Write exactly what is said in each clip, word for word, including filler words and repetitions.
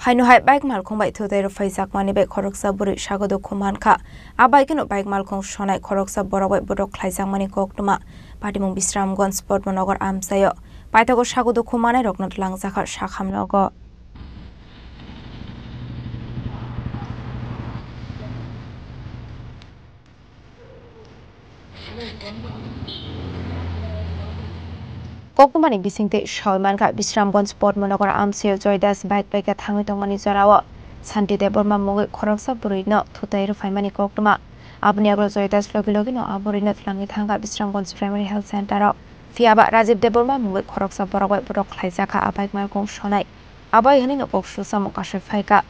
Haino hai bike malkhung bai thutai rw phaijakmani bai khoroksa bwrwi sago dukhu mankha. A bai kheno bike malkhung sonai khoroksa borok bai bodok khlaijakmani koktwma. Patimung Bisramganj Padmanagar amchaio paithago sago dukhu manai rokno twlangjakha sakham nogo. Koktwmani bisingtwi sawi mankha, Bisramganj Padmanagar amchaio Joy Das bike bai khe thangwi tongmani jorao Shanti Debbarma mungwi khoroksa bwrwino thutai rw phaimani koktwma. Aboni yagulo Joy Das logi logino a bwrwino twlangwi thangkha Bisramganj Primary Health Center o. Phiyaba Rajiv Debbarma mungwi khoroksa borok bai bodok khlaijakha a bike malkhung sonai. Abo hai hwnwi no kok susamung kasui phaikha.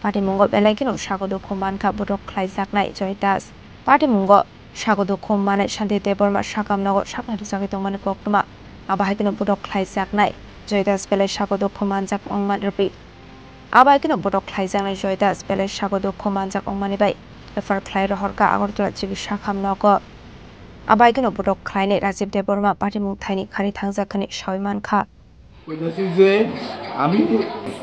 Patimungo belai kheno sago dukhu mankha bodok khlaijaknai Joy Das. Patimungo sago dukhu manai Shanti Debbarma sakam nogo saknai rwjagwi tongmani koktwma. Abo hai kheno bodok khlaijaknai Joy Das belai sago dukhu manjak wngmani rwphi. Abo hai kheno bodok khlaijaknai Joy Das belai sago dukhu manjak wngmani bai refer khlai rohorkha Agartala chikitsa ham nogo. Abo hai kheno bodok khlainai Rajiv Debbarma patimung thaini khari thangjak hwnwi sawi mankha. কইতাছি যে আমি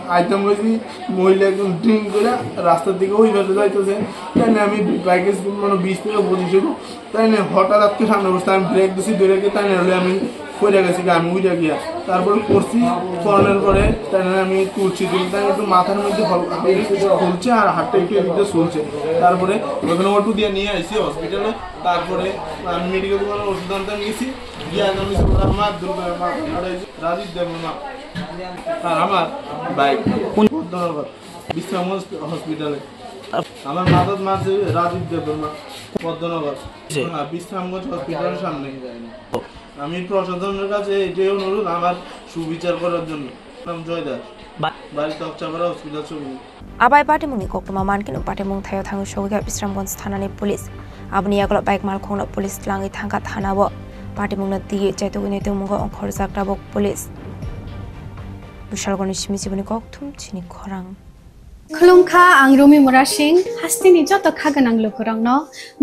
আইতাম কইছি মহিলা একজন ড্রিঙ্ক করে রাস্তার দিকে ওই পাশে যাইতেছে, তাই না আমি বাইকে মানে বিশ থেকে পঁচিশ হইব, তাই না হঠাৎ আজকে সামনে বসতে আমি ব্রেক দিছি, ধরে গিয়ে তাই না হলে আমি পড়ে গেছি, আমি উঠে গিয়া তারপরে পড়ছি, পড়ানোর পরে তাই না আমি তুলছি, তুলে তাই একটু মাথার মধ্যে হল-, হালকা কিছু ফুলছে আর হাতটা একটু এদিকে চলছে। তারপরে ওখানে অটো দিয়ে নিয়ে আইছি হসপিটালে, তারপরে আমি মেডিকেল দোকানে ওষুধ আনতে নিয়েছি। গিয়া আমি আমার দুর্গা মা, আর এই যে রাজীব দেববর্মা, আর আমার ভাই কোন পদ্মনগর বিশ্রামগঞ্জ হসপিটালে। আমার মাথাত মারছে রাজীব দেববর্মা, পদ্মনগর। জি। হ্যাঁ, বিশ্রামগঞ্জ হসপিটালের সামনে। আমি প্রশাসনের কাছে এটাই অনুরোধ আমার সুবিচার করার জন্য। নাম জয় দাস। বা- বাড়ি তকচাপাড়া হসপিটাল Chowmuhani. Abai patimungni koktwma mankhe no patimung thaio thangwi sogwi kha Bisramganj thanani police. Aboni yagulo bike malkhungno police twlangwi thangkha thanao. Patimungno twiwi chaitugwini tongmungo ongkhorjak tabuk police. Bishalgorni simi chiboni kokthum chini khorang. Khulumkha, ang Rumi Murasing, hasteni joto kha gwnang lukurokno.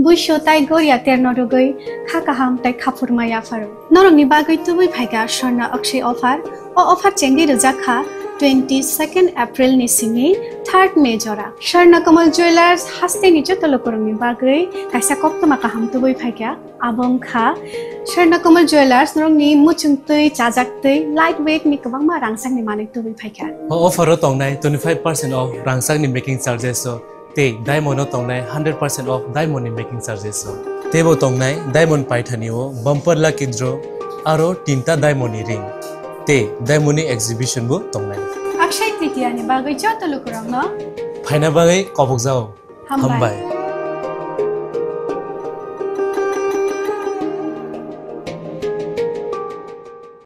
Buisu tai goria terno rwgwi kha kaham tai khaphurma yapharo. Norokni bagwi tubui phaikha Swarna Akshay offer. O offer chengwi rwjak kha twenty second April ni simi third May jora. Swarna Kamal Jewellers hasteni joto lukurokni bagwi kaisa koktwma kaham tubui phaikha. Abo wngkha Swarna Kamal Jewellers, norokni muchung twi, chajak twi, light weight ni kwbangma rangchakni manwi tubui phaikha. O offer o tongnai twenty five percent off rangchakni making charges o. Tei diamond o tongnai hundred percent off diamond ni making charges o. Teibo tongnai diamond paithani o bumper lucky draw aro tinta diamond ni ring. Tei diamond ni exhibition bo tongnai. Akshay Tritiya ni bagwi joto lukurokno phaina bagwi kobokjao. Hambai. Hambai.